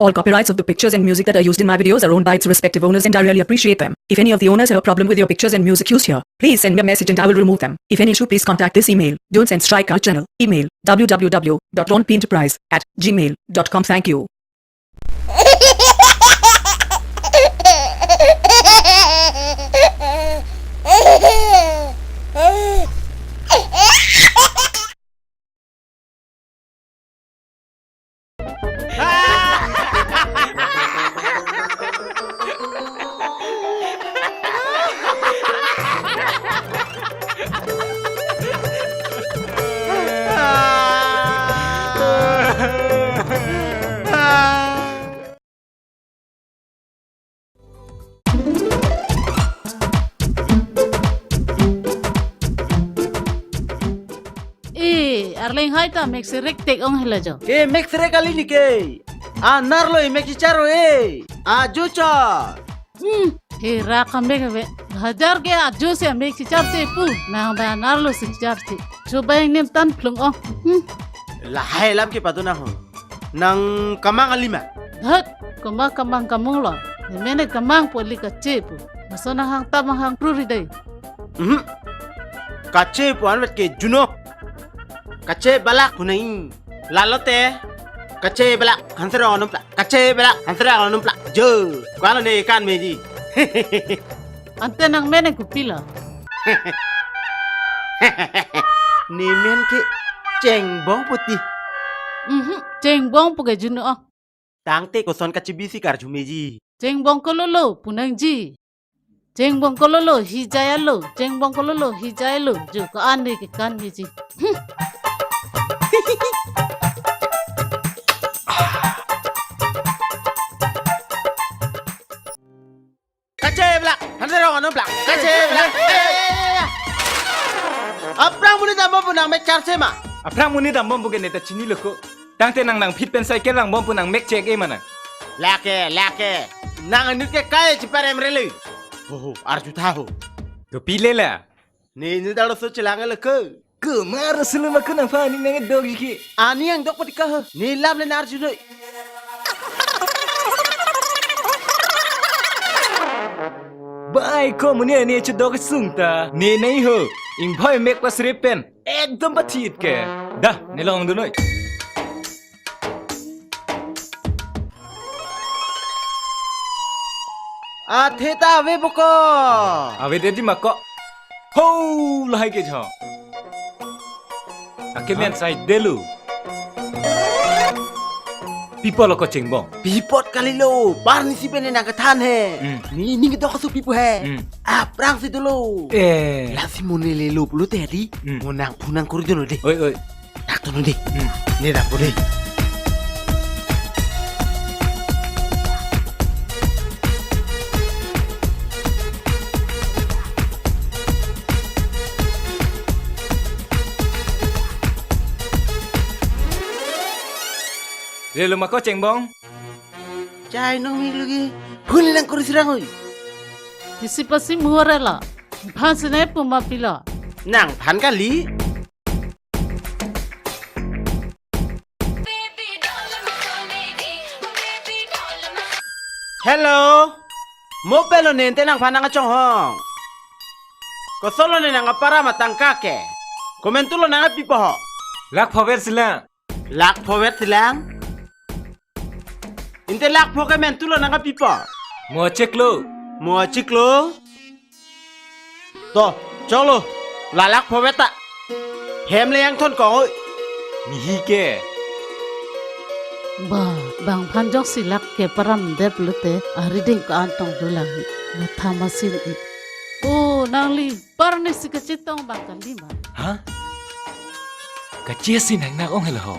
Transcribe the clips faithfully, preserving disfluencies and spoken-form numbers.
All copyrights of the pictures and music that are used in my videos are owned by its respective owners and I really appreciate them. If any of the owners have a problem with your pictures and music used here, please send me a message and I will remove them. If any issue, please contact this email, Dunes and Strike Our Channel, email w w w dot ronpenterprise at gmail dot com. Thank you. Eh, arleng hai ta mek serek tek ong hela jo. Ke mek serek kali ni ke. Anerlo mek chichar o e. Ajo cha. Hmm, hera kamek ave. Hajar ke ajo si mek chichar si pu. Nang ba anerlo si chichar si. Choba ingnim tan plung ong. Hmm. Lahai alam ke padu na ho. Nang kemang kali ma? Hek, kemang kemang kemang lo. Ne mene kemang pu kali kache pu. Laso nang hang tam hang pru ri dei. Mhm. Kache pu anvet ke juno. Kache balak pu nang. Lalo te. Kache balak hanserong anum pla. Kache balak hanserong anum pla. Jo. Ko-an lo ne kan meji. Ante nang mene kopilo? Ne men ke Chengbong puti. Mhm, Chengbong pu ke juno. Tangte koson kachibi si karju meji. Chengbong kololo pu nangji. Chengbong kololo hijai alo. Chengbong kololo hijai alo. Jo ko-an ne ke kan meji. Hmm. Kache balak, hanserong anum pla. Kache balak. Eh, eh, eh, eh, eh. Aphrang monit dambom pu nang mek charse ma? Aphrang monit dambom pu ke ne ta chinilo ko. Tangte nang nangphit pen cycle langbom pu nang mek chek e ma nang. Lake, lake. Nang inut ke kai chiparem rele. Ho, ho, arju tha ho. To pile la. Ne inut arloso chelang le ko. Kumar sulu ma ko nangphan aning nangdok iki. Aning nangdok pati ka ho. Ne lam le arju noi. Bai ko muni ne chedok sung ta. Ne nai ho. Ingbhoi mek pas repen. Ekdom pathit ke. Da, ne longdun noi. Athe ta ave boko. Ave dedi ma ko. Ho, lahai ke jho. Ake men sai delu. Pipo lo ko Chengbong. Pipot kalilo. Bar ni si bene nang kethan he. Hmm. Ne ning dok su pipo he. Hmm. Aphrang si dolo. Eh. Lasi mo ne lelo pulote di. Hmm. Mo nangphu nangkori dolo de. Oi, oi. Dak tono de. Hmm. Ne dak po de. Lelo ma ko Chengbong. Chai nong mi lugi. Phun nangkori sirang oi. Isi pasi muhore la. Phan sene pu ma pilo. Nangphan kali. Hello. Mo pelo nente nangphan nangchonghong. Koson lo ne nang aparam atangka ke. Komentu lo nang pipo ho. Lakh phover silang. Lakh phover silang. Inte lakh pho ke mentu lo nang pipo. Mo chek lo. Mo chek lo. To, cholo. La lakh phover ta. Hem le yang thon kong oi. Nihi ke. Ba, bang phan jok si lakh ke param dep lote, ariding ko-an tong dolang. Matha masin i. O, nangli. Parni si kachetong bang kali ma. Ha? Kache si nang nak ong helo ho.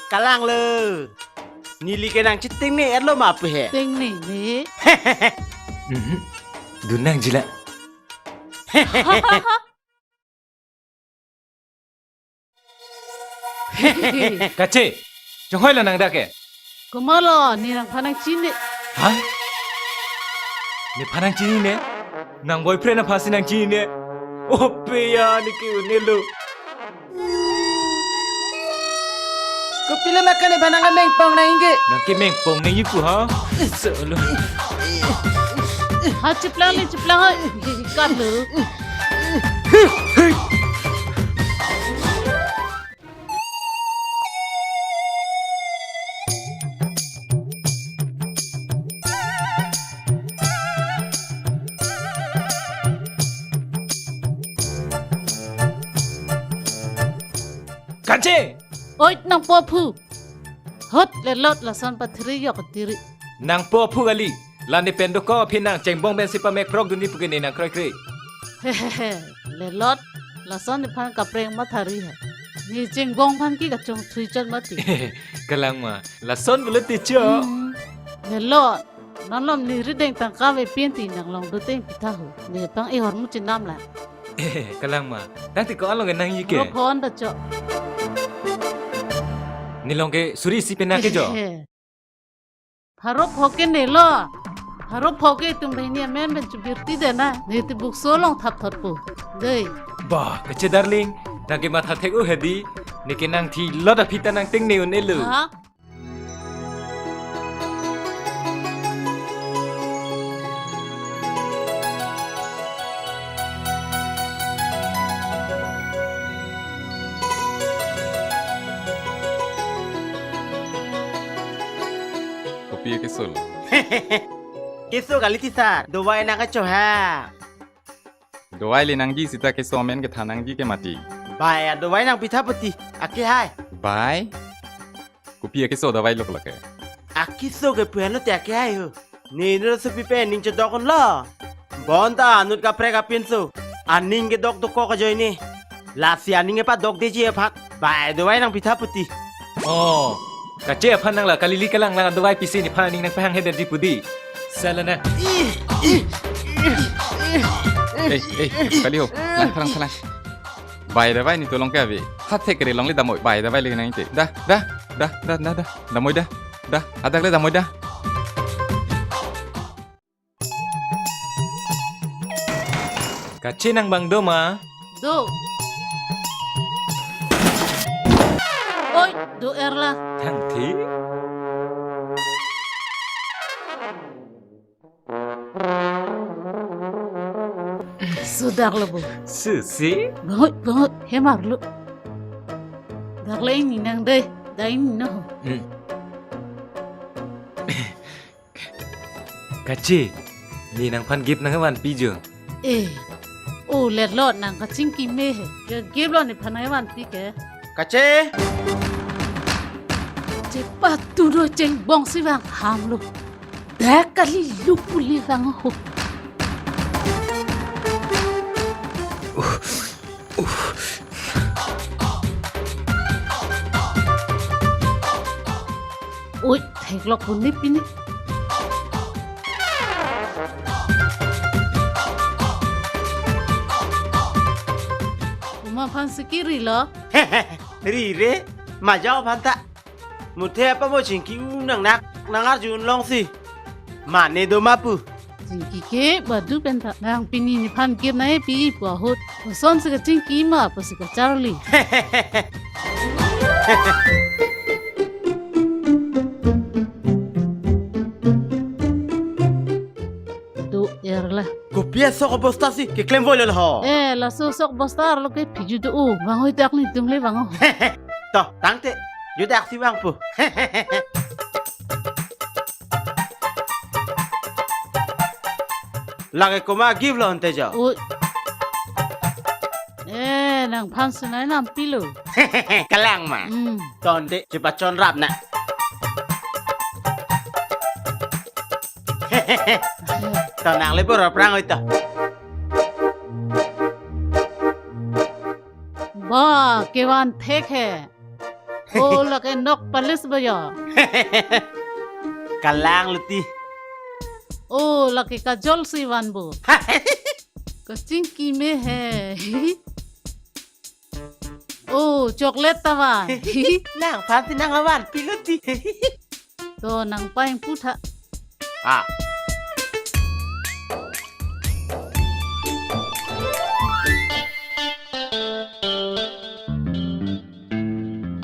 Kalang lo. Neli ke nang cheteng ne erlo ma pu he. Teng ne ne. Mhm. Dun nangji la. Kache, chonghoi lo nang dak ke. Komat lo, ne nangphan nangchini. Ha? Nephan nangchinine? Nang boyfriend aphan si nangchinine? O pe ya, ne ke-un-e lo. Kopilo ma kane aphan nang mengpong nangji ke? Nang ke mengpong nangji pu ha? Solo. Ha, chiplang ni, chiplang ha. Kat lo. Kache! Oi, nangpo aphu. Hot, Lelot lason pathiri yok tiri. Nangpo aphu kali. La ne pen dokok aphi nang chengbong pensi pamek prok dunji pu ke ne nang kroikre. Hehehe. Lelot, lason nephan kaprek mathari he. Ne chengbong aphan ke kachongthui chot mati. Kalang ma, lason pulote cho. Hmm. Lelot, non lom ne rideng tangka ve pinti nang long doteng pitha ho. Ne pang ihor mu chinam la. Kalang ma, tangte ko along nangji ke? Ro phone ta cho. Ne long ke suri isi pena ke jo. Pharo pho ke ne lo. Pharo pho ke itum banghini amen pen chubirti de na. Ne ti bukso long thap thot po. Dei. Bah, kache darling. Nang ke matha thek-o hedi. Ne ke nang thi lot aphi ta nang tengne un-elo. Ha? Kopi keso lo? Keso kali ti sir, dovai nangkacho ha. Dovai le nangji seta keso amen kethan nangji ke mati. Bai, adovai nangpitha puti, akehai. Bai? Kopi akeso dovai lo lake? Akeso ke pu henlo te akehai ho. Ne inut asopi pen aning chodok unlo. Bonta anut kaprek apinso aning kedok dokok ajoine. Lasi aning epadok deji aphan. Bai, dovai nangpitha puti. Oh, kache aphan nang la kalili kalang lang dovai pisi nephan aning nangpahang hederji pu di. Sala na. Eh, eh, kali ho. Lang, lang, lang. Bai, dovai ne tolong ke ave. Hat thek kere longle damoi. Bai, dovai le nangte. Da, da, da, da, da, da. Damoi da. Da, hadak le damoi da. Kache, nang bang do ma? Do. Oi, do-er la. Thangthi. Sudak lo bo. Susi? Bangot, bangot, hemar lo. Dak le ini nang dei, dai ini no. Hmm. Kache, ne nangphan gift nangvanpi jo. Eh, o Lelot nang kachingki me he. Ke gift lo nephan nangvanpi ke. Kache. Chepatu do chengbong si vang ham lo. Dak kali lo pu le vang ho. Ui, theklok puni pini. Uma aphan si kiri lo. Ri re, majau aphan ta. Muthe apa mo chingki u nang nak, nang arjun long si. Mane do ma pu. Chingki ke badu pen ta. Nang pini nephan gift nangpi pu ahut. Koson si kachingki ma pu si kacharli. Do-er la. Kopi asok bosta si keklem voi lo ho. Eh, laso sok bosta lo ke phiju do o. Vang hoi dak netum le vang ho. To, tangte. Judak si vang pu. Lake komat gift lo ante jo. Ui. Eh, nangphan sunai nam pilo. Kalang ma. Hmm. Tonte, chepachon rap na. To nang le bor prang oi to. Ba, kevan thek he. O, lake nok palis ba ya. Kalang lo ti. O, lake kajol si van bo. Kachingki me he. O, chocolate ta van. Nangphan si nangvanpi lo ti. To nang paing putha. Ah.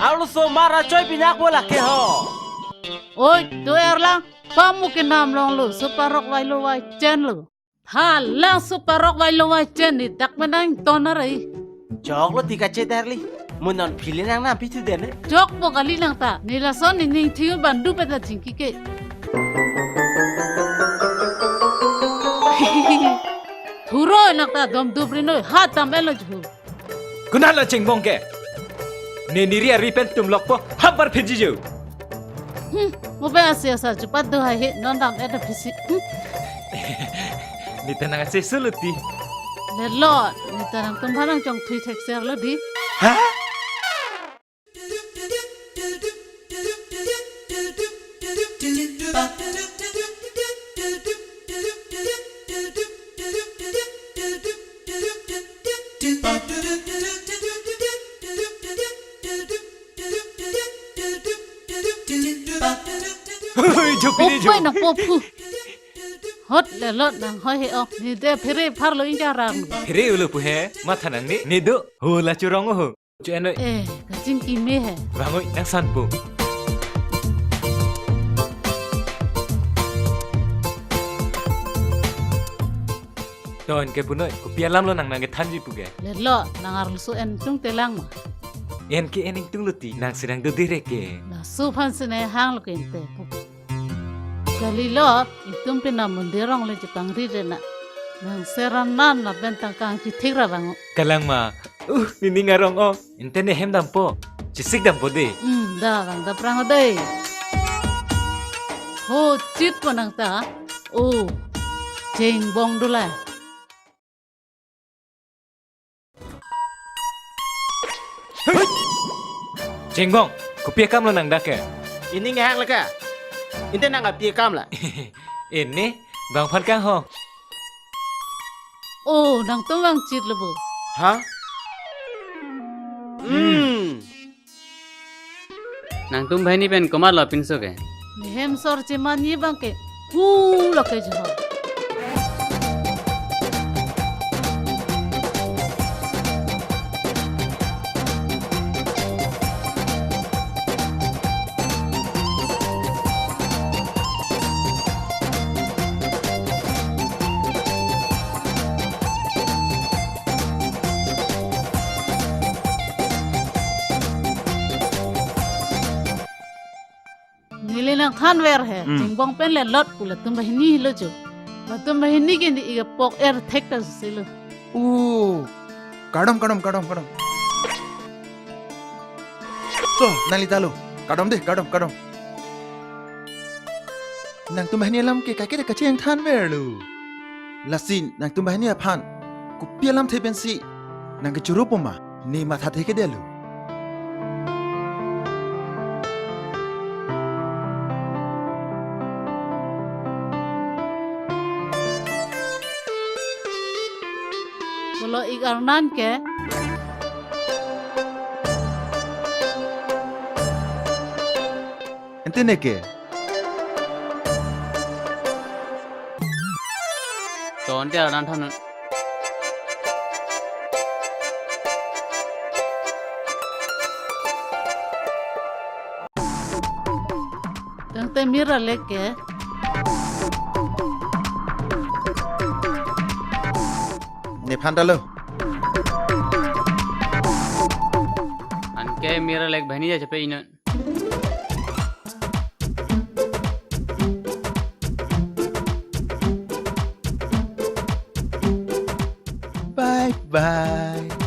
Arloso mar achoi pinak bo lake ho. Oi, do-er lang. Pamu kenam longlo, soparok vailo vaichen lo. Halang soparok vailo vaichen ni dak menang ton arai. Choklo ti kachedarli. Mo non phili nangnam pithu dene. Chokpo kali nang ta. Ne lason ne ning thiu bandu peta jingki ke. Thuro nang ta dom dubri noi. Ha tam elo jhu. Konat lo Chengbong ke? Ne neri ari pen tum lokpo, hapar pheji jo. Hmm, mo be asi asa chupat do hai he, non dam et phisi. Hmm. Ne ta nang ase suluti. Lelo, ne ta nangtum aphan nangchongthui thekser lo di. Ha? Oi, jopi de jo. Opai nangpo phu. Hot le lot nang hoi he ok. Ne de phere pharlo inja rang. Phere ulo pu he, matha nangne, ne do. Ho la chorong ho. Chu enoi. Eh, kachingki me he. Vangoi, nang sanpo. Ton ke punoi, kopi alam lo nang nangkethanji pu ke. Lelo, nang arloso en tung telang ma. En ke en ingtung lo ti, nang sirang do dire ke. Laso aphan sine hang lo ke ente. Kalilo, itum pina mondir along le chepangri re na. Nang seranan lapen tangkang chithik ra vang. Kalang ma, uh, nening arong o. Ente ne hem dampo. Chisik dampo de. Hmm, da vang da prang o de. Ho, chit ko nang ta. Oh, Chengbong do la. Chengbong, kopi akam lo nang dak ke? Nening hang leka. Ente nang api akam la. Ini, bang phan kang ho. Oh, nangtum vang chit lo bo. Ha? Hmm. Nangtum banghini pen komat lo pinso ke? Ne hem sor cheman ye bang ke. Hu lo ke jo. Neli nangthanver he, hmm, Chengbong pen le lot pu latum banghini lo jo. Latum banghini ke ne ik apok er thek ta selo. Oh, kardom, kardom, kardom, kardom. So, nangli ta lo. Kardom de, kardom, kardom. Nangtum banghini alam ke kaike de kachingthanver lo. Lasi nangtum banghini aphan kopi alamthe pensi nangkechorupo ma, ne mathathe ke de lo. Pulo ik arnan ke. Ente ne ke. Ton te arnan than. Tangte mir alek ke. Nephan ta lo. Anke mir alek banghini ja chepe inon. Bye bye.